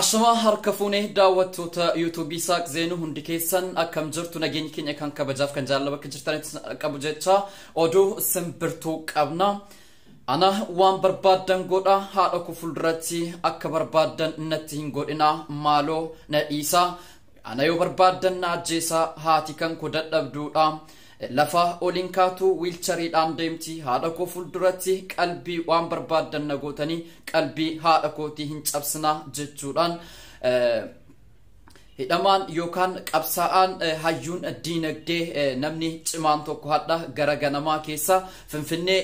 Ashamaa harka fuunee daawwattoota yuutuubii Isaaq Zeenuu hundi keessan akkam jirtu nageenyi keenya kan kabajaaf kan jaalala bakka jirtanitti qabu jecha oduu simbirtuu qabna. Ana waan barbaaddan godha haadha koo fuulduratti akka barbaaddan natti hin godhina maaloo na dhiisa. Ana yoo barbaaddan na ajjeesa haati kan koo dadhabduudha. Lafa oliin kaatu wiilchariidhaan deemti haadha koo fuulduratti qalbii waan barbaaddan na gootanii qalbii haadha kootii hin cabsinaa jechuudhaan hidhamaan yookaan qabsaa'aan hayyuun diinagdee namni cimaan tokko hadha gara ganamaa keessa Finfinnee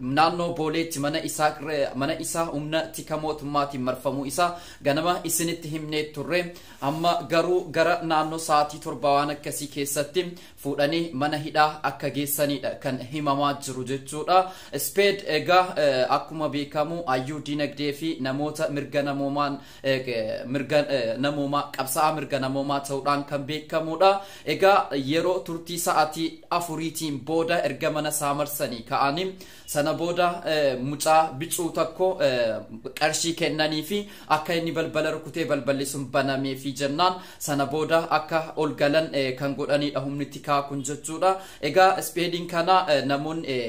naannoo Booleetti mana isaa humna tika mootummaatiin marfamuu isaa ganama isinitti himnee turre. Amma garuu gara naannoo sa'aatii 7 waan akkasii keessatti fuudhanii mana hidhaa akka geessanidha kan himamaa jiru jechuudha. Speed egaa akkuma beekamu hayyuu diinagdee fi namoota mirga namoomaan mirga namoomaa qabsaa'aa mirga namoomaa ta'uudhaan kan beekamudha. Egaa yeroo turtii sa'aatii 4tiin booda erga mana isaa marsanii ka'anii sana booda mucaa bicuu tokko qarshii kennanii fi akka inni balbala rukutee balballi sun banamee fi jennaan sana booda akka ol galan kan godhanidha humni tikaa kun jechuudha. Egaa speediin kana namoonni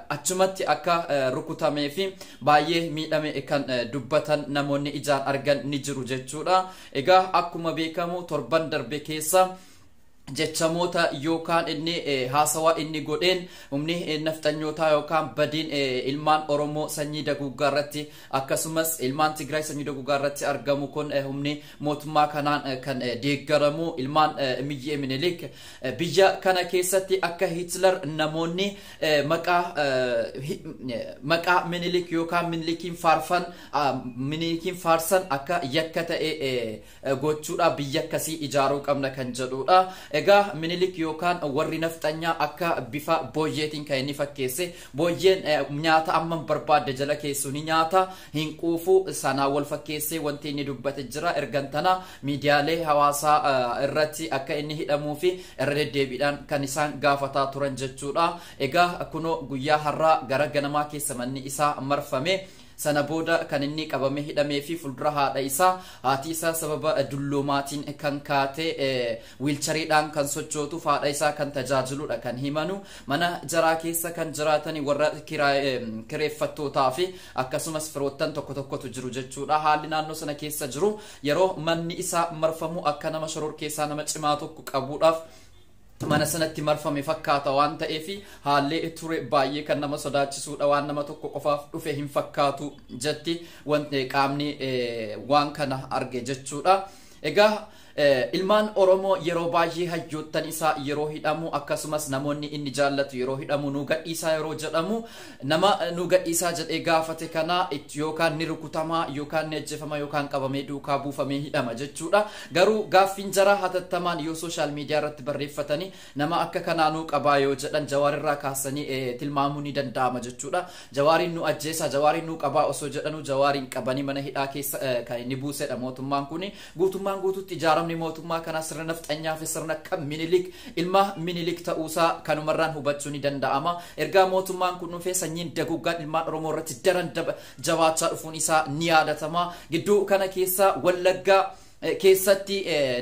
achumatti akka rukutamee fi baay'ee miidhame kan dubbatan namoonni ijaan argan ni jiru jechuudha. Egaa akkuma beekamu torban darbe keessa jechamoota yookaan inni haasawaa inni godheen humni nafxanyootaa yookaan badiin ilmaan Oromoo sanyii daguuggaa irratti akkasumas ilmaan Tigraay sanyii daguuggaa irratti argamu kun humni mootummaa kanaan kan deeggaramu ilmaan Miyyee Minilik biyya kana keessatti akka Hitler namoonni maqaa Minilik yookaan Minilikiin faarfan Minilikiin faarsan akka yakka ta'e gochuudha biyya akkasii ijaaruu qabna kan jedhudha. Egaa Minilik yookaan warri nafxanyaa akka bifa booyyeetiin kan inni fakkeesse booyyeen nyaata amman barbaadde jala keessu ni nyaata hin quufu sanaa wal fakkeessee wanti inni dubbate jira. Ergan tana miidiyaalee hawaasaa irratti akka inni hidhamuu fi irra deddeebiidhaan kan isaan gaafataa turan jechuudha. Egaa kunoo guyyaa har'aa gara ganamaa keessa manni isaa marfame. Sana booda kan inni qabame hidhamee fi fuuldura haadha isaa haati isaa sababa dulloomaatiin kan kaate wiilchariidhaan kan sochootuuf haadha isaa kan tajaajiludha kan himanu mana jaraa keessa kan jiraatan warra kireeffattootaa fi akkasumas firoottan tokko tokkotu jiru jechuudha. Haalli naannoo sana keessa jiru yeroo manni isaa marfamu akka nama shoror keessaa nama cimaa tokko qabuudhaaf mana sanatti marfame fakkaata waan ta'eef haalli ture baay'ee kan nama sodaachisuudha waan nama tokko qofaaf dhufe hin fakkaatu jetti wanti qaamni waan kana arge jechuudha. Egaa ilmaan Oromoo yeroo baay'ee hayyoottan isaa yeroo hidhamu akkasumas namoonni inni jaallatu yeroo hidhamu nu gadhiisaa yeroo jedhamu nama nu gadhiisaa jedhee gaafate kana yookaan ni rukutama yookaan ni ajjeefama yookaan qabamee duukaa buufamee hidhama jechuudha. Garuu gaaffiin jaraa hatattamaan yoo sooshaal miidiyaa irratti barreeffatanii nama akka kanaa nu qabaa yoo jedhan jawaarirraa kaasanii tilmaamuu ni danda'ama jechuudha. Jawaariin nu ajjeesa jawaariin nu qabaa osoo jedhanuu jawaariin qabanii mana hidhaa keessa kan inni buusedha mootummaan kun guutummaan guutuutti ijaaramni mootummaa kanaa sirna nafxanyaa fi sirna kan Minilik ilma Minilik ta'uusaa kanumarraan hubachuu ni danda'ama. Ergaa mootummaan kun dhufee sanyiin daguggaan ilmaan Oromoo irratti daran jabaachaa dhufuun isaa ni yaadatama. Gidduu kana keessa Wallaggaa keessatti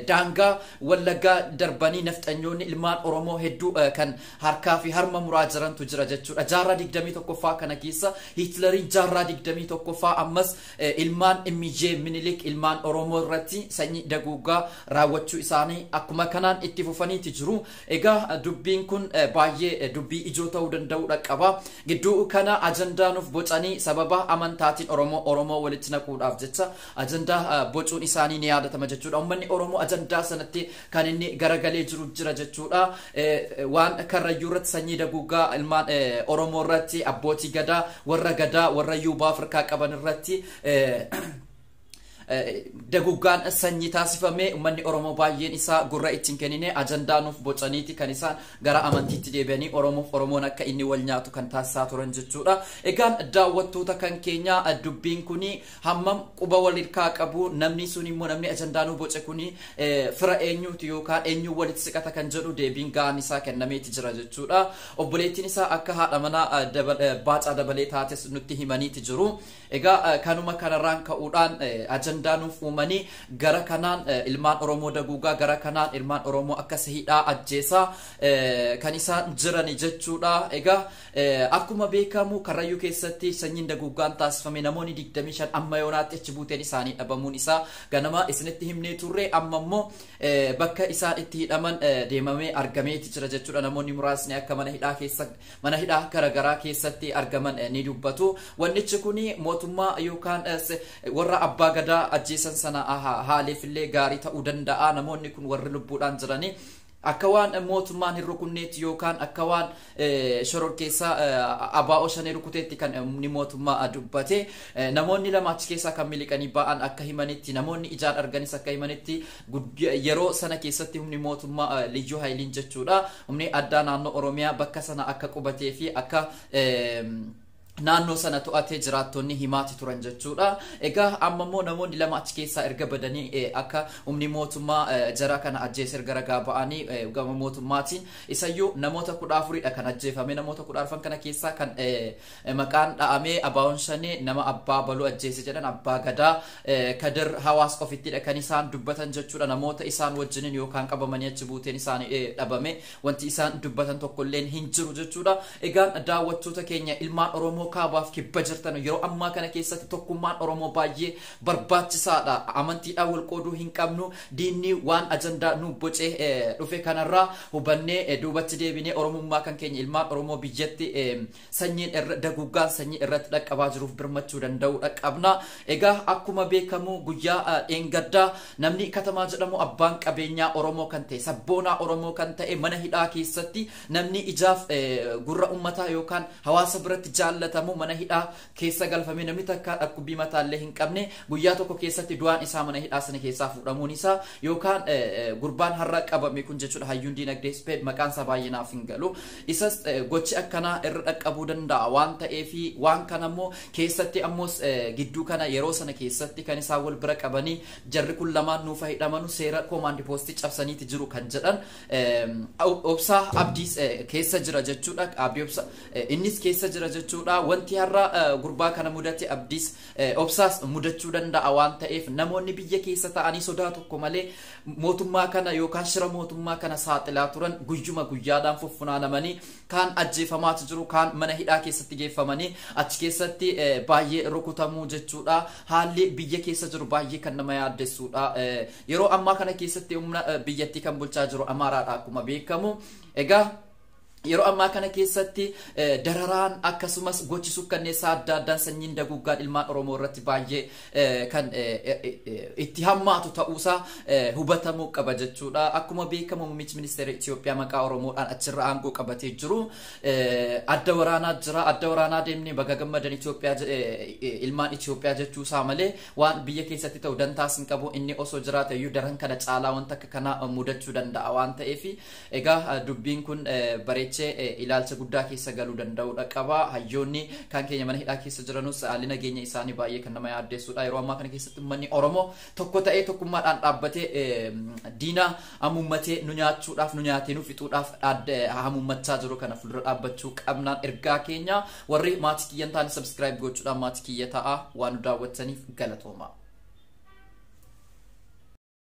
daangaa Wallaggaa darbanii nafxanyoonni ilmaan Oromoo hedduu kan harkaa fi harma muraa jirantu jira jechuudha. Jaarraa 21ffaa kana keessa Hitleriin jaarraa 21ffaa ammas ilmaan Miyyee Minilik ilmaan Oromoo irratti sanyii daguuggaa raawwachuu isaanii akkuma kanaan itti fufaniiti jiru. Egaa dubbiin kun baay'ee dubbii ijoo ta'uu danda'uudha qaba. Gidduu kana ajandaa nuuf bocanii sababa amantaatiin Oromoo walitti naquudhaaf jecha ajandaa bocuun isaanii ni yaadatama jechuudha. Uummanni Oromoo ajandaa sanatti kan inni garagalee jiru jira jechuudha. Waan Karrayyuu irratti sanyii daguuggaa ilmaan Oromoo irratti abbootii gadaa warra gadaa warra yuubaa Afrikaa qaban irratti daguggaan sanyii taasifame uummanni Oromoo baay'een isaa gurra ittiin kennine ajandaa nuuf bocaniiti kan isaan gara amantiitti deebi'anii Oromoof Oromoon akka inni wal nyaatu kan taasisaa turan jechuudha. Egaan daawwattoota kan keenya dubbiin kuni hammam quba walirkaa qabu namni sun immoo namni ajandaa nuuf boce kuni fira eenyuuti yookaan eenyuu walitti siqata kan jedhu deebiin ga'aan isaa kennameeti jira jechuudha. Obboleettiin isaa akka haadha manaa baacaa dabalee taates nutti himaniiti jiru. Egaa kanuma kanarraan ka'uudhaan ajandaa ajandaa nuuf uumanii gara kanaan ilmaan Oromoo daguugaa, gara kanaan ilmaan Oromoo akka hidhaa ajjeesaa kan isaan jiran jechuudha. Egaa akkuma beekamu Karrayyuu keessatti sanyiin daguuggaan taasifame namoonni 25 amma yoonaatti achi buuteen isaanii dhabamuun isaa ganama isinitti himnee turre. Amma immoo bakka isaan itti hidhaman deemamee argameeti jira jechuudha. Namoonni muraasni akka mana hidhaa keessa, mana hidhaa garaagaraa keessatti argaman ni dubbatu. Wannichi kun mootummaa yookaan warra abbaa gadaa ajjeesan sana haaleefillee gaarii ta'uu danda'a. Namoonni kun warri lubbuudhaan jiranii akka waan mootummaan hin rukunneetti yookaan akka waan shororkeessaa ABO shanee rukuteetti kan inni mootummaa dubbate. Namoonni lama achi keessaa kan miliqanii ba'an akka himanitti, namoonni ijaan arganis akka himanitti, yeroo sana keessatti humni mootummaa Liyyuu Haayiliin jechuudha, humni addaa naannoo Oromiyaa bakka sana akka qubatee fi akka naannoo sana to'atee jiraattonni himaati turan jechuudha. Egaa amma immoo namoonni lama achi keessaa erga badanii akka humni mootummaa jara kana ajjeese erga ragaa ba'anii gama mootummaatiin isayyuu namoota 14dha kan ajjeefame. Namoota 14 kana keessaa kan maqaan dha'amee ABO'n shanee nama abbaa baluu ajjeese jedhan abbaa gadaa Kadir Hawaas ofittidha kan isaan dubbatan jechuudha. Namoota isaan wajjiniin yookaan qabamanii achi buuteen isaanii dhabame wanti isaan dubbatan tokkolleen hin jiru jechuudha. Egaan daawwattoota keenya, ilmaan Oromoo kaabaaf kibba jirtan, yeroo ammaa kana keessatti tokkummaan Oromoo baay'ee barbaachisaadha. Amantiidhaan wal qooduu hin qabnu. Diinni waan ajandaa nu bocee dhufe kanarraa hubannee duubatti deebinee Oromummaa kan keenya ilmaan Oromoo biyyatti sanyiin irra daguuggaan sanyii irratti dhaqqabaa jiruuf birmachuu danda'uu qabna. Egaa akkuma beekamu guyyaa dheengaddaa namni Katamaa jedhamu, abbaan qabeenyaa Oromoo kan ta'e, sabboonaa Oromoo kan ta'e, mana hidhaa keessatti namni ijaaf gurra uummataa yookaan hawaasa biratti jaallatamu mana hidhaa keessa galfame, namni takka dhukkubbii mataallee hin qabne guyyaa tokko keessatti du'aan isaa mana hidhaa sana keessaa fuudhamuun isaa, yookaan gurbaan har'a qabame kun jechuudha, hayyuun diinagdee Speed, maqaan isaa baay'ee naaf hin galu, isas gochi akkanaa irra dhaqqabuu danda'a waan ta'eefi waan kana immoo keessatti ammoo gidduu kana yeroo sana keessatti kan isaan wal bira qabanii jarri kun lamaan nuufa hidhamanu seera koomaandi poostii cabsaniiti jiru kan jedhan Obsaa Abdiis keessa jira jechuudha. Abdii Obsaa innis keessa jira jechuudha. Wanti har'a gurbaa kana mudate Abdiis Obsaas mudachuu danda'a waan ta'eef namoonni biyya keessa ta'anii sodaa tokko malee mootummaa kana yookaan shira mootummaa kana saaxilaa turan guyyuma guyyaadhaan fuffunaanamanii kaan ajjeefamaatu jiru, kaan mana hidhaa keessatti geeffamanii achi keessatti baay'ee rukutamuu jechuudha. Haalli biyya keessa jiru baay'ee kan nama yaaddessuudha. Yeroo ammaa kana keessatti humna biyyattii kan bulchaa jiru Amaaraadha akkuma beekamu. Egaa yeroo ammaa kana keessatti dararaan akkasumas gochi sukkanneessaa adda addaan sanyiin daguuggaan ilmaan Oromoo irratti baay'ee kan itti hammaatu ta'uusaa hubatamuu qaba jechuudha. Akkuma beekamu muummichi ministeera Itoophiyaa maqaa Oromoodhaan achirra aangoo qabatee jiru. Adda waraanaa jira. Adda waraanaa deemnee baga gammadan Itoophiyaa, ilmaan Itoophiyaa jechuusaa malee waan biyya keessatti ta'u dantaas hin qabu. Inni osoo jiraate iyyuu daran kana caalaa wanta akka kanaa mudachuu danda'a waan ta'eef egaa dubbiin kun bareechee ilaalcha guddaa keessa galuu danda'udha qaba. Hayyoonni kan keenya mana hidhaa keessa jiranus haalli nageenya isaanii baay'ee kan nama yaaddessudha. Yeroo ammaa kana keessatti uummanni Oromoo tokko ta'ee tokkummaadhaan dhaabbatee diina hamuummatee nu nyaachuudhaaf, nu nyaatee nu fixuudhaaf hamuummachaa jiru kana fuuldura dhaabbachuu qabnaan ergaa keenya. Warri maatii kiyyan ta'an subscribe gochuudhaan maatii kiyya ta'a. Waan nu daawwattaniif galatooma.